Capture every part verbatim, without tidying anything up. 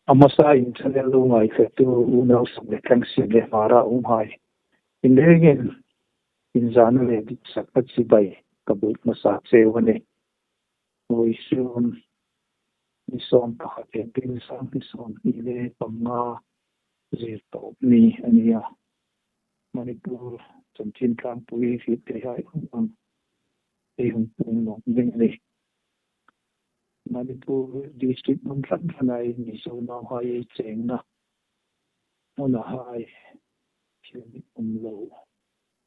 A hmasain channel lo ngaithlatu unau sawm le tlang siem le Hmar a umhai, in rengin inzana le ditsakna chibai ka buk hmasa cheu a nih. Vawisun ni sawm pakhat April sanghni sawmhni le panga, Zirtawpni a ni a. Manipur chanchin tlangpui hriettheihai ang ang ei hung puong nawk ding a nih. Manipur district hmun hran hranah Mizo nauhai ei chengna hmunahai thil dik um lo,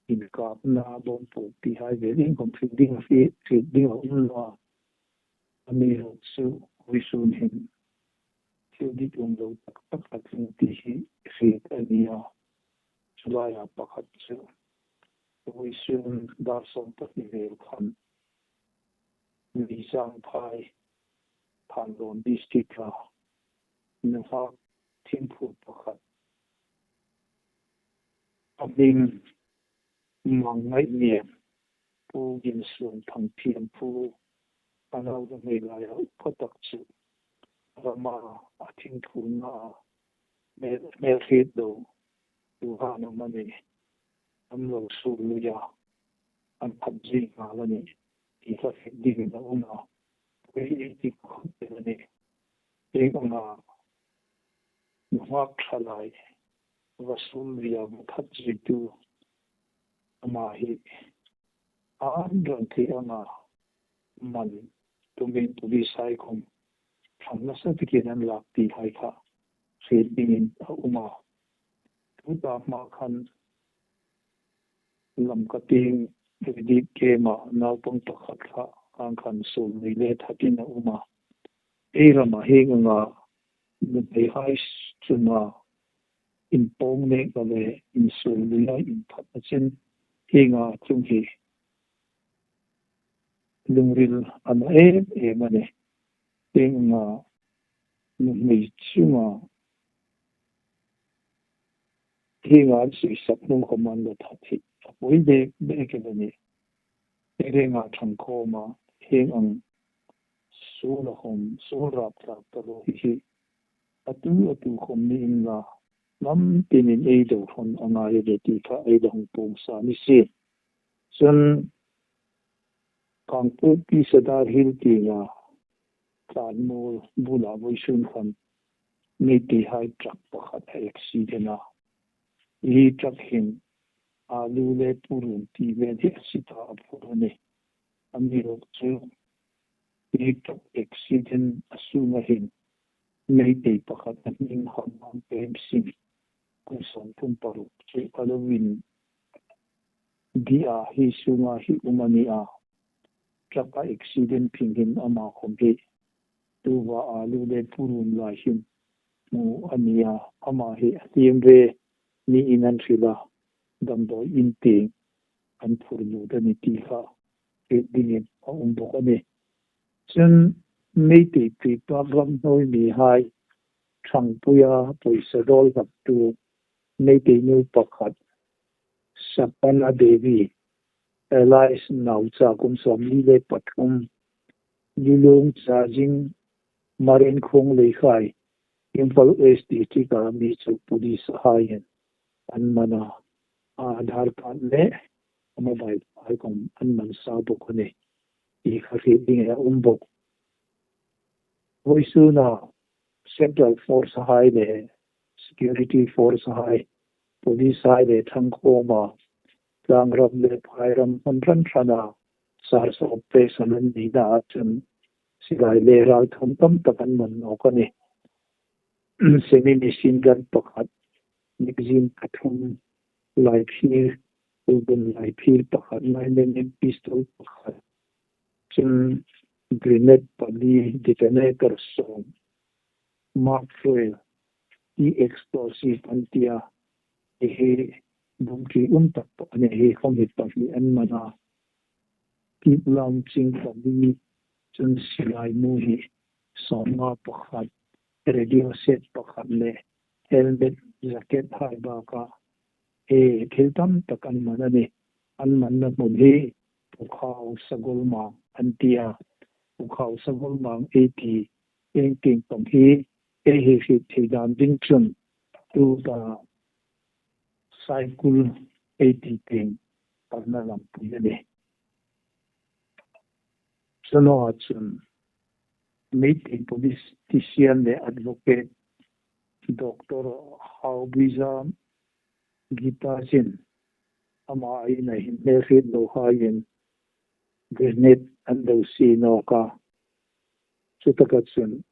inkapna, bomb puok tihai ve ding khawm hriet ding a, hriet ding a um naw a. Amiruokchu vawisun hin thil dik um lo tak tak a tling ti hi hriet a ni a. Chu laia pakhat chu vawisun dar sawm pahni vel khan Meizangphai, Thanlon district-a nunghak thingphur pakhat, a hming Mangngaihniam, Pu Ginsuan Thangthiampu, a nau nuhmei laia upa tak chu rama a thingthurna a hmel, hmelhriet lo tuhin amanih an lo suol lui a, an phat zui nghal a nih ti kha hriet dingin a um a. Kei ei ti khawm a nih. Hieng anga nunghak ṭhalai va suol lui a, va phat zuitu ama hi a an ran thei anga man tumin police-hai khawm ṭhang nasa takin an lak tihai kha hriet dingin a um a. Tuta hma khan Lamka tieng Ridip kema naupang pakhat kha ang khan suol lui le thatin a um a. Ei rama hieng anga nuhmeihai chunga inpawng nek le insuol luia inphatna chun hienga chung hi lungril a na em em a nih. Hieng anga nuhmei chunga hienga an suisak hnung khawm an la that hi a pawi bek bek el a nih. Ei renga ṭhang khawma hieng ang suol a khawm, suol rap tlak ta lo hi hi a tu a tu khawm ni inla, lam tinin ei do hrawn a ngai a nih ti kha ei la hung puong sa ni si. Chun Kangpokpi Sadar Hill tienga Tlanmual bula vawisun khan Meiteihai truck pakhat a accident a. Hi truck hin alu le purun ti vel hi a sita a phur a nih. Amiruokchu hi truck accident a sunga hin Meitei pakhat a hming Hamang Prem Singh, kum sawmthum paruk chu a lo indih a, hi sunga hi um a ni a. Truck a accident phing hin ama khawm hi tuva alu le purun lai hin hmu a ni a, ama hi a hliem ve niin an hril a, damdawi in tieng an phur lut a nih ti kha hriet dingin a um bawk a nih. Chun Meitei Tuipak ram hnuoi mihai ṭhangpuia pawisa dawl hlaktu Meitei nu pakhat, Sapana Devi, alias Naucha, kum sawmli le pathum, Lulong Chajing, Marenkhuong Leikhai, Imphal West District-a mi chu police-haiin an man a, a Aadhaar card le a mobile hai khawm an man sa bawk a nih. Ti kha hriet dingin a um bawk. Vawisuna Central Force-hai le Security Force-hai, police-hai le ṭhang khawma tlangram le phairam hmun hran hrana search operation an neina a chun silai le ralthuom tam tak an man nawk a nih. Semi machine gun pakhat, magazine pathum, laiphir, tuibun laiphir pakhat, nine mm pistol pakhat, chun grenade pali, detonator sawm, Mark twelve, ti explosive an ti a, hi hi bumtui um tak tawh a nih, hi khawm hi pahni an man a. Kip lam ching pali, chun silai mu hi sawmnga pakhat, radio set pakhat le helmet, jacket hai baka, e, thil tam tak an man a nih. An manna hmun hi Pukhau Sagolmang an ti a. Pukhau Sagolmang ei ti, ei tieng pang hi Ei hriet thei dan ding chun tuta Saikul ei ti tieng parna lampui a nih. Chuong a chun Meitei politician le advocate Doctor Haubuizam Gita zin ama ina hin hmel hriet lo haiin grenade an lo sie nawk a. Chutaka chun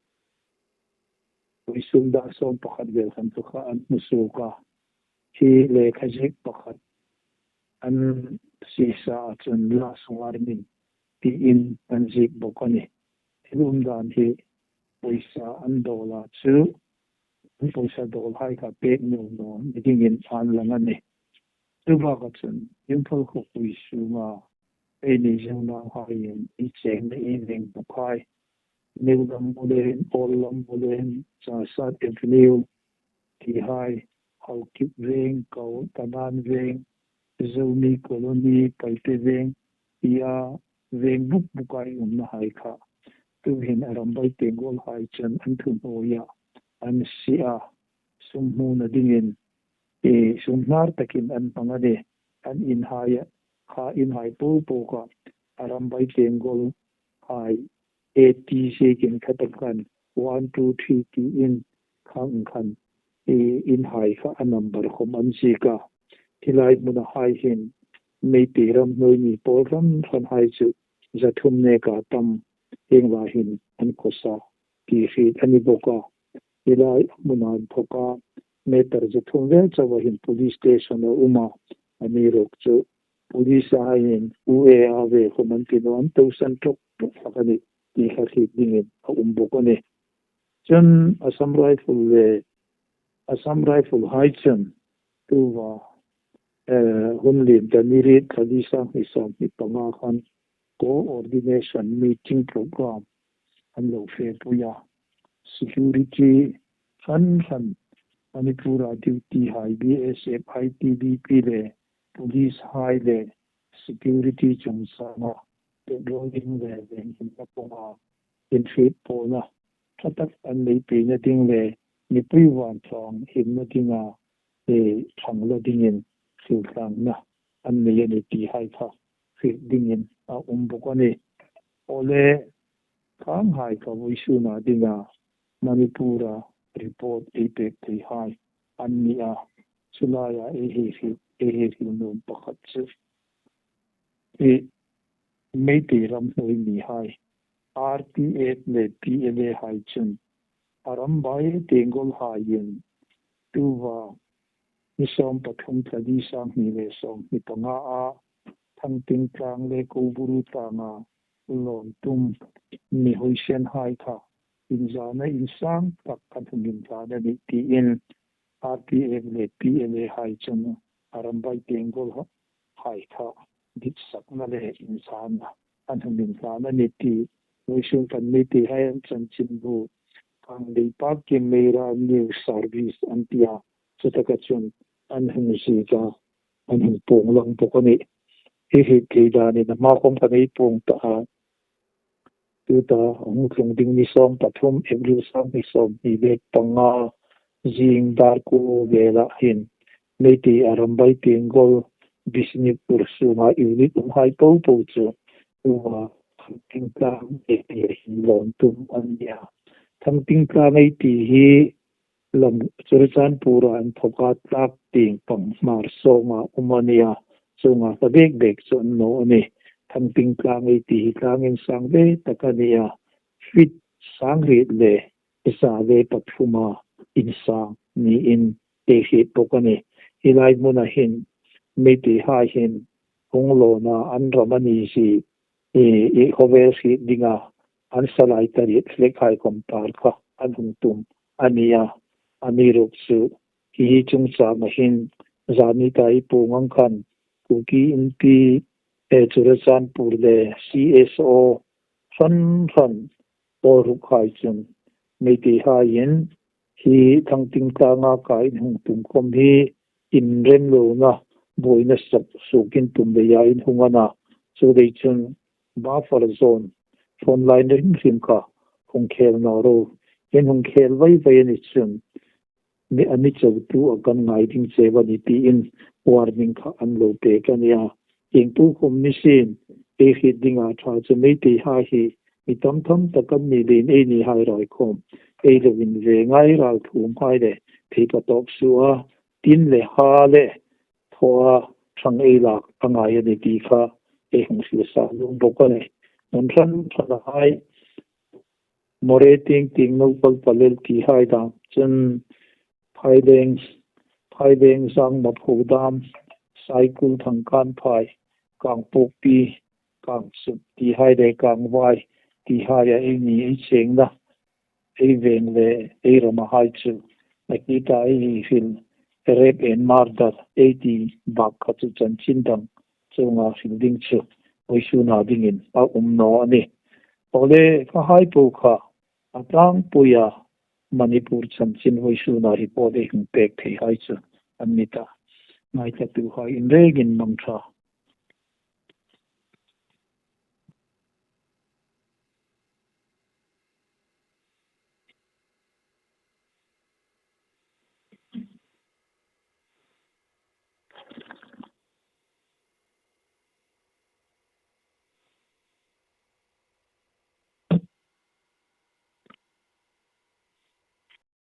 vawisûn dar sawm pakhat vel khan chu kha an hmu suok a. Hi lekha ziek pakhat an sie sa a chun last warning tiin an ziek bawk a nih. Thil umdan hi pawisa an dawl a chu, an pawisa dawl hai kha pek nuom naw ni dingin an lang a nih. Chu baka chun Imphal khawpui sunga eini Zo nauhaiin ei chengna ei veng bawk hai, New Lammulen, Old Lammulen, Chahsat Avenue ti hai, Haokip Veng, Kau Tanan Veng, Zomi Colony, Paite Veng tia veng buk buka ei umna hai kha tuhin Arambai Tenggol hai chun an thuhnuoia an sie a, sum hmuna dingin, e, sum hnar takin an hmang a nih. An in hai a, kha in hai po po kha Arambai Tenggol hai A T C kin kha tak khan one two three tiin khang khan, e, in hai kha a number khom an ziek a. Hi lai hmuna hai hin Meitei ram hnuoi mi pawl hran hran hai chu za thum neka tam hieng lai hin an khawsa ti hriet a ni bawk a. Hi lai hmuna inthawka meter za thum vel chauha hin police station a um a. Amiruokchu police haiin U A R ve khom an ti naw, an tosan ṭawk ṭawk hlak a nih ti kha hriet dingin a um bawk a nih. Chun Assam Rifle le Assam Rifle hai chun tuta, eh, hun liem ta ni riet thla li sang hni sawmhni panga khan coordination meeting program an lo fepui a. Security hran hran Manipur-a duty hai B S F, I T B P le police hai le security chungchanga patrolling le veng himna pawnga inhrietpawna ṭha tak an nei peina ding le mipui vantlawng himna dinga, e, ṭhang la dingin thil tlangna an nei a nih ti hai kha hriet dingin a um bawk a nih. Awle, khang hai kha vawisuna dinga Manipur-a report ei pek thei hai an ni a. Chu laia ei hei hril, ei hei hril nuom pakhat chu, e, Meitei ram hnuoi mi hai, R P F le P L A hai chun Arambai Tenggol haiin tuta ni sawm pathum thla li sang hni le sawmhni panga a Thangting tlang le Koburu tlanga lawm tum mi huoisen hai kha inzana insang tak an hung inhlan a nih tiin R P F le P L A hai chun Arambai Tenggol hai kha ditsakna le inzana an hung inhlan a nih ti vawisun kan Meitei hai an chanchin bu kan dei pak kim Meira News Service an ti a, chutaka chun an hung ziek a, an hung puong lang bawk a nih. Hi hi thei danin a hma khom kan ei puong ta a. Tuta hung tlung ding ni sawm pathum April sanghni sawmhni le panga zing dar kuo vela hin Meitei Arambai Tenggol Bishnupur sunga unit um hai po po chu tuta Thangting tlang ei ti hi lawm tum an ni a. Thangting tlang ei ti hi lam Churachandpur-a inthawka tlak tieng pang Hmar sawnga um a ni a, chunga hla bek bek chu a ni naw a nih. Thangting tlang ei ti hi tlang insang ve tak a ni a, feet sang riet le za le pathuma insang niin ei hriet bawk a nih. Hi lai hmuna hin Meitei hai hin hung lawna an ram a ni zie, e, e, khawvel hriet dinga an salai ta riet hlek hai khom par kha an hung tum a ni a. Amiruokchu hi hi chungchanga hin zani ta ei puong ang khan Kuki Inpi, e, Churachandpur le C S O hran hran pawl ruk hai chun Meitei haiin hi Thangting tlanga kai in hung tum khom hi inrem lona buoina sak suokin tum leia in hung a na. Chu dei chun buffer zone, front line hrim hrim kha hung khel naw ro. Ei hung khel vai vai a ni chun, mi a mi chautu a kan ngai ding che a ni tiin warning kha an lo pek a nia. Ieng tukhawm ni sien, ei hriet dinga ṭha chu Meiteihai hi mi tam tham tak an ni leiin eini hai rai khawm ei lo inve ngai, ralthuomhai le thei pa tawk suoa, tin le ha le thawa ṭhang ei lak a ngai a ni ti kha ei hung hril sa nuom bawk a nih. Hmun hran hranahai Moreh tieng tieng Nopal Palel tihai dam chun Phaileng, Phaileng Zangmapho dam, Saikul Thangkanphai, Kangpokpi, Kangchup tihai le Kangvai tihaia eini ei chengna, ei veng le ei ramahai chu a kit a, ei hril rape and murder ei ti bak kha chu chanchin dang chunga hril ding chu vawisuna dingin a um naw a nih. Awle, kha hai po kha a tlangpuia Manipur chanchin vawisuna report ei hung pek theihai chu an ni ta. Ngaithlatuhai in rengin mangṭha